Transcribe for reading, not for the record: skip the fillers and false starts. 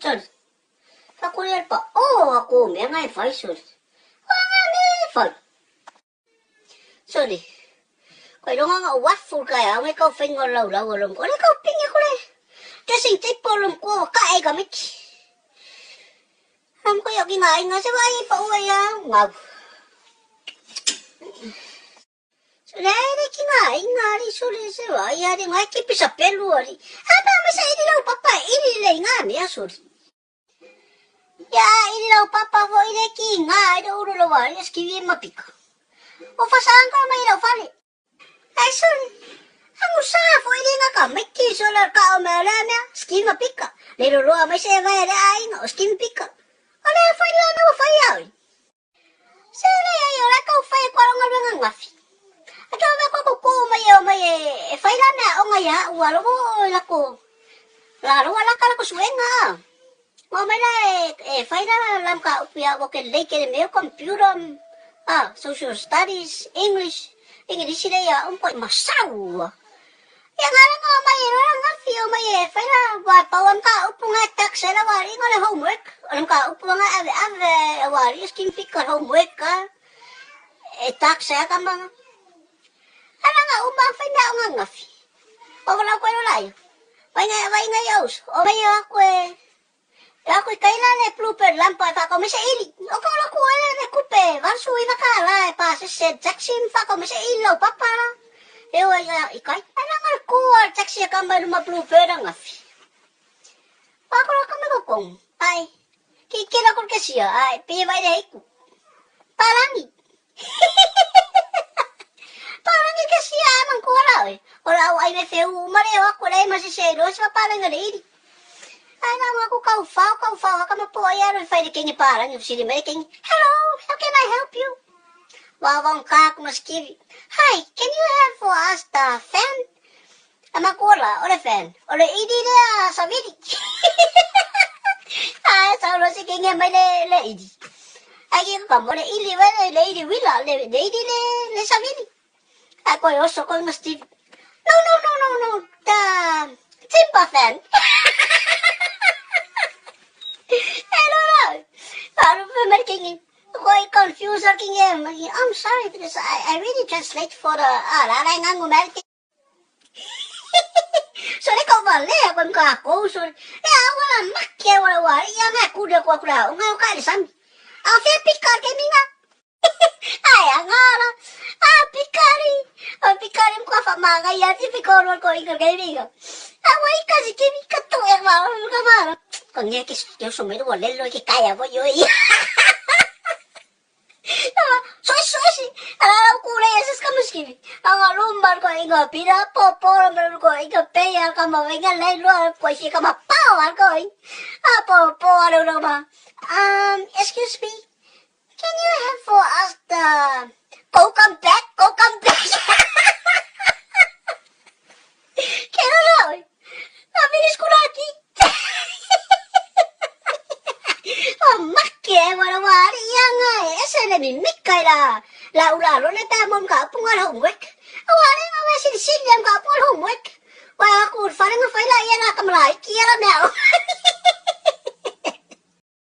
Sorry. Ka kore al pa o a ko mea ngai whai sorry. Wa ngā mea e whai. Sorry. Koe ronga nga waffle kai au ngai kau whainga lau lau o lom. Ore kau pingi kore. Dressing table lom ko ka e ka miki. Lam ko yoki ngā inga se wai pa ua ia ngau. Rere ki ngā inga ari sore se wai ari ngai ki pisa pelu ari. A pa me sa iri rau papa iri le ngā mea sore. Ia iri rau papa fo ire ki ngā iro uru lo wari es kiwi e mapika. O whasanga mai rau whare. Ai sore. Angu sa fo ire ngā ka miki sore ka o mea lea mea ski mapika. Le roroa mai se vai re ainga o ski mapika. O lea whai lana o whai au. Se le ai o la kau whai kwa ronga luenga ngafi. A tau me kwa koko mai e o mai e, e whai la mea onga ia ua logo o la ko la roa la ka la ko suenga. Ngā mai la e, e whai la lam ka upu ia o ke lei ke le meo computer, ah, social studies, English, English le ia umpo masau. Ia ngā ranga o mai e rora ngā whio mai e whai rā, wā pau am ka upu ngā tax e rawa ringa le homework, o ka upu ngā ave ave e wā ringa skim fika homework ka, e tax e aka manga. Ana ngā uma whai mea o ngā ngawhi. O wala koe rola ia. Wai ngai, wai ngai aus, o mai e aku e, e aku i kaila le bluebird lampa e whakau me se ili. O ka ola ku ele le kupe, vansu i whakala e pā se se taxi whakau me se ili lau papa la. E oe ia i kai. Ana ngal ko a taxi a kamba numa bluebird a ngafi. Pakora kame ko kong. Ai. Ki kira ko ke sia. Ai pe vai le iku. Parangi. Parangi ke sia man ko ra oi. Ora au ai me feu mare o ko le ma se se ro se parangi le iri. Ai na nga ko kau fao kau fao ka ma po ai aro fai le kengi parangi siri me kengi. Hello, how can I help you? Wawang ka ku maskivi. Hi, can you have for us the fan? Amakola, o le fan. O le idi le a savili. Ai, sa lo se kenge mai le le idi. Ai ki ka mo le ili we le idi wila le le idi le le savili. Ai ko yo so ko Steve. No, no, no, no, no. The timber fan. Hello, no. Paru pe mer Koi confused I'm sorry because I, I really translate for the ah la la ngangu mer So le ko va le ko ka ko so e a wala makke wala wa ia nga ku de ko kura o nga ka le sami. A fe pikar ke minga. Ai a nga la. A pikari. A pikari ko fa ma ga ia ti pikoro ko i ko ke minga. A wa i ka si ke mi ka to e ma ka ma. Ko nge ke ke so me do le lo ke kaya vo yo i. So so si. Ala ku le es ka muskili. Anga lumbar ko inga pira po po lo ko inga pe ya ka ma inga le lo ko si ka ma pa wa ko i. A po po lo lo ma. Excuse me. Can you have for us the go come back, go come back. Kera la oi. Na finish kuraki. O makke wala wari ia nga e se le mi mikai la la ula lo le ta mom ka punga homework. Wari nga we sin sin yam ka punga homework. Wa aku fare nga fai la ia la kamla ki ia la mea.